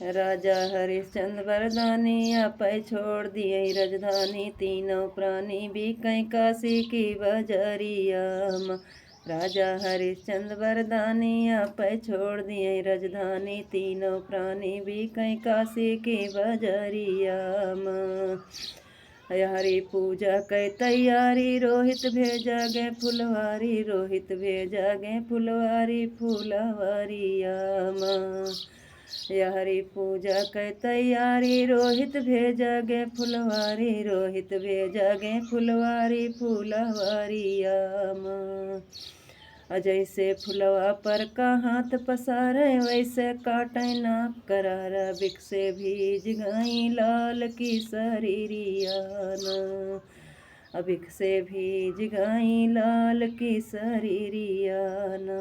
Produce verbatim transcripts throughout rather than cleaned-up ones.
राजा हरिश्चंद्र वरदानी आपै छोड़ दिए रजधानी, तीनों प्राणी बिकै काशी की बजरिया मा। राजा हरिश्चंद्र वरदानी आपै छोड़ दिए रजधानी, तीनों प्राणी बिकै काशी की बजरिया मा। यहरी पूजा कै तैयारी रोहित भेजा गए फुलवारी, रोहित भेजा गए फुलवारी फुलवारिया मा। यहरी पूजा कै तैयारी रोहित भेजा गए फुलवारी, रोहित भेजा गए फुलवारी फुलवारिया मा। आ जैसे फुलवा पर का हाथ पसारे, वैसे काटे नाक करारा, बिख से भीज गई लाल की शरीरिया ना, आ बिख से भीज गई लाल की शरीरिया ना।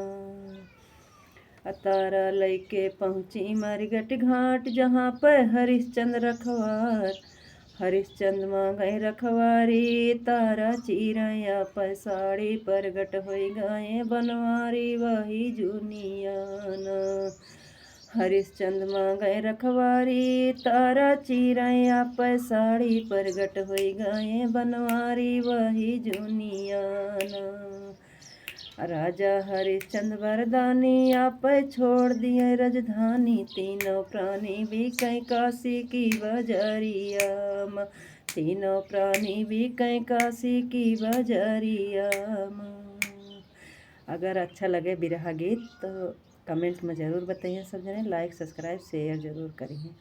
आ तारा लैके पहुँची मरघट घाट, जहाँ पे हरिश्चंद्र रखवार। हरिश्चंद्र माँगै रखवारी, तारा चिरैया पै साड़ी, परगट होइ गए बनवारी वही जुनिया ना। हरिश्चंद्र माँगै रखवारी, तारा चिरैया पै साड़ी, परगट होइ गए बनवारी वही जुनिया ना। राजा हरिश्चंद्र वरदानी आपै छोड़ दिए रजधानी, तीनों प्राणी बिकै काशी की बजरिया मा, तीनों प्राणी बिकै काशी की बजरिया मा। अगर अच्छा लगे बिरहा गीत तो comment में जरूर बताइए सब जने, like, subscribe, share जरूर करिए।